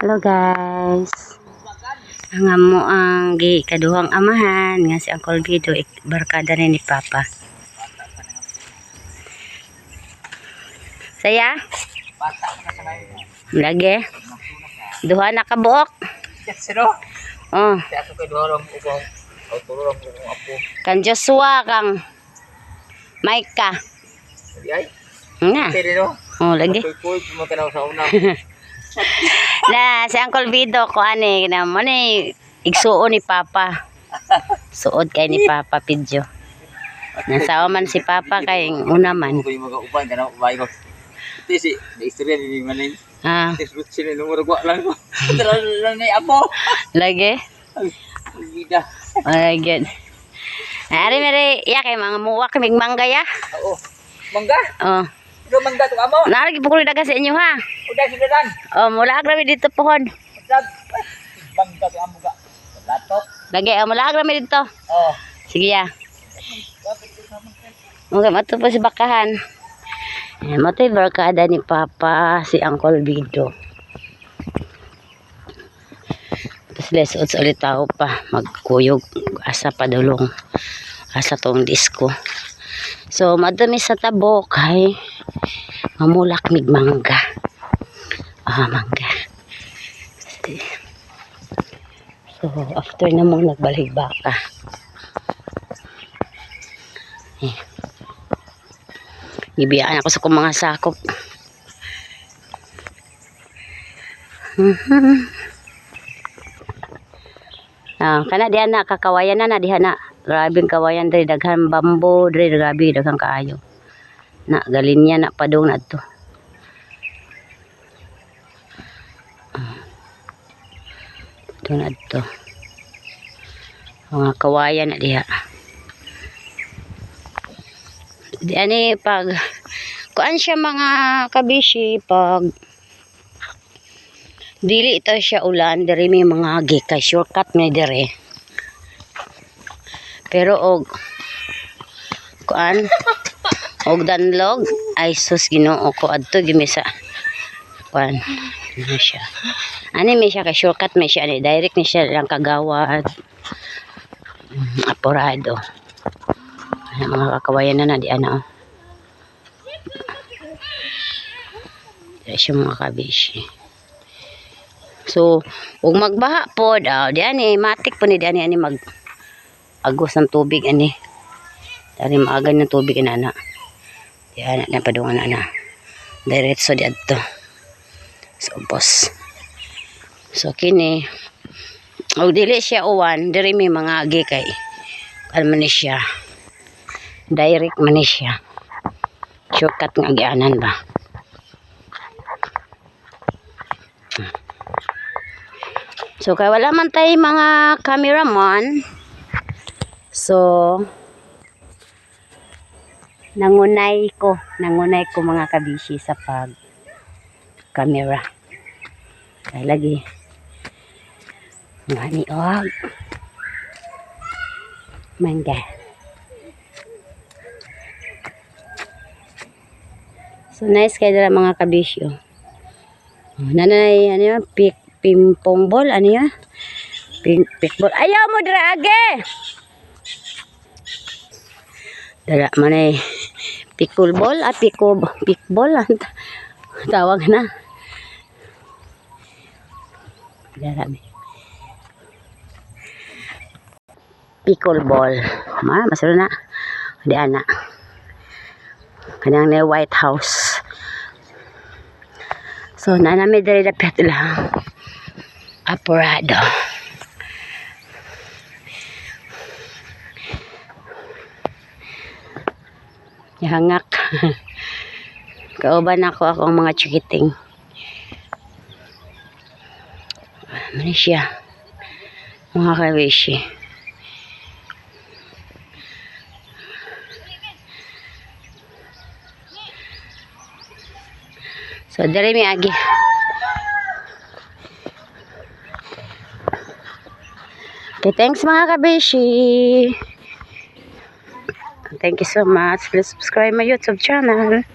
Hello guys. Ang amo ang gi kaduhang amahan nga si Uncle Bido, barkada ni Papa. Saya? Lagi. Duha na ka buok. Sino? Oh, Kaya ako kay duha ram ubang o tulo ram ubang apo. Kang Joshua, kang Micah. Di ay. Nga. Pwede no. Oh, lagi. Kuy kuy kumakanaw sa una. Na si Uncle Bido ko ani na mo ni igsuon ni Papa. Suod kay ni Papa Pidyo. Nasawa man si Papa kay una man. Kuy mga uban kana ubay ko. Ti si na istorya ni manin. Ah, Ti sila numero ko lang ko. Tara lang ni apo. Lagi. Ang bida. Ay, good. Ari mere ya kay mga muwak mig mangga ya. Oo. Mangga. Oh. Ito mangga to amo. Naaragi po ko daga sa inyo ha. Uday sudadan. Oh, mula rami dito pohon. Dag. Mangga to amo ga. Latok. Lagi, oh, mula rami dito. Oh. Sige ya. Okay, mato po si bakahan. Ayan, mato yung barkada ni Papa, si Uncle Bido. Tapos sila suot ulit tao pa. Magkuyog. Asa padulong. Asa tong disco. So, madami sa tabok ay mamulak mig mangga. Ah, mangga. So, after na mong nagbalik baka. Eh. Gibiyaan ako sa kong mga sakop. Ah, kana diha na kakawayan na na diha na. Grabing kawayan diri, daghan bamboo diri, grabe daghan kaayo. Na galinya na padung na to. Ito na to. Mga kawayan na diha. Di ani pag kuan siya, mga kabishi, pag dili ito siya ulan, diri may mga agi kay shortcut may diri. Pero og kuan og danlog, ay sus, Ginoo ko, adto gimi sa kuan ano siya. Ani may siya kay shortcut may siya ani, direct ni siya lang kagawad. Apurado. Ano, mga kakawayan na na di ana oh. Di siya, mga kabishi. So, ug magbaha pod, ah, di ani matik po ni di ani ani mag agos ng tubig ani. Dari maagan ng tubig ana ana. Di ana na padungan ana. Diretso di adto. So, boss. So kini og dili siya uwan, diri may mga agi kay ano man ni siya. Direct man ni siya. Shortcut nga agianan ba. So kay wala man tay mga cameraman. So nangunay ko, mga kabishi, sa pag camera. Kay lagi nga ni og mangga. So nice kay dira, mga kabishi, oh. Oh, nanay, ano yun? Pimpong ball, ano yun? Ping, ball. Ayaw mo dira age! Dara man ay pickle ball, ah, pickball, ang tawag na. Dara mi. Pickle ball. Ma, masalo na. Di ana. Kanang na White House. So, na nami diri dapit lang. Apurado. Hangak. Kauban ako akong mga chikiting. Ano siya? Mga kawishi. So, diri mi agi. Okay, thanks, mga kabeshi. Thank you so much. Please subscribe my YouTube channel.